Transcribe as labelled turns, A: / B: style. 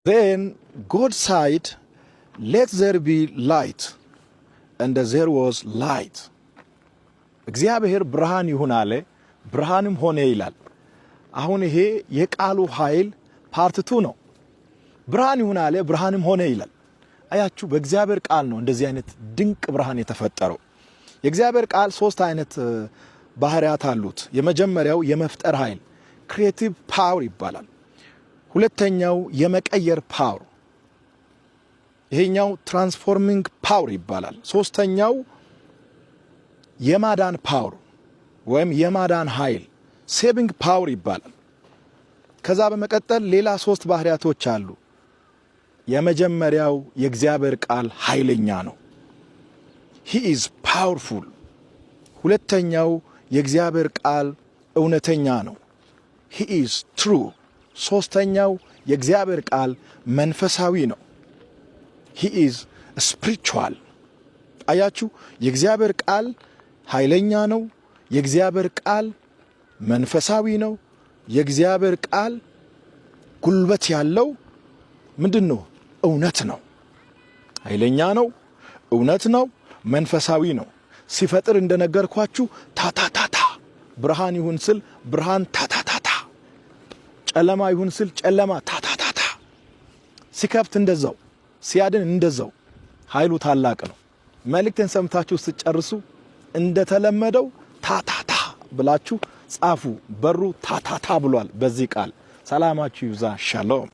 A: Then God said, "Let there be light," and there was light። እግዚአብሔር ብርሃን ይሁን አለ፣ ብርሃንም ሆነ ይላል። አሁን ይሄ የቃሉ ኃይል part 2 ነው። ብርሃን ይሁን አለ፣ ብርሃንም ሆነ ይላል። አያችሁ፣ በእግዚአብሔር ቃል ነው እንደዚህ አይነት ድንቅ ብርሃን የተፈጠረው። የእግዚአብሔር ቃል ሶስት አይነት ባህሪያት አሉት። የመጀመሪያው የመፍጠር ኃይል creative power ይባላል። ሁለተኛው የመቀየር power፣ ይሄኛው transforming power ይባላል። ሶስተኛው የማዳን power ወይም የማዳን ኃይል saving power ይባላል። ከዛ በመቀጠል ሌላ ሶስት ባህሪያቶች አሉ። የመጀመሪያው የእግዚአብሔር ቃል ኃይለኛ ነው። He is powerful። ሁለተኛው የእግዚአብሔር ቃል እውነተኛ ነው። He is true። ሶስተኛው የእግዚአብሔር ቃል መንፈሳዊ ነው። He is spiritual። አያችሁ፣ የእግዚአብሔር ቃል ኃይለኛ ነው። የእግዚአብሔር ቃል መንፈሳዊ ነው። የእግዚአብሔር ቃል ጉልበት ያለው ምንድን ነው? እውነት ነው። ኃይለኛ ነው፣ እውነት ነው፣ መንፈሳዊ ነው። ሲፈጥር እንደነገርኳችሁ ታታታታ፣ ብርሃን ይሁን ስል ብርሃን ታታታታ፣ ጨለማ ይሁን ስል ጨለማ ታታታታ፣ ሲከፍት እንደዛው፣ ሲያድን እንደዛው። ኃይሉ ታላቅ ነው። መልእክቴን ሰምታችሁ ስትጨርሱ እንደተለመደው ታታታ ብላችሁ ጻፉ። በሩ ታታታ ብሏል በዚህ ቃል። ሰላማችሁ ይብዛ። ሻሎም።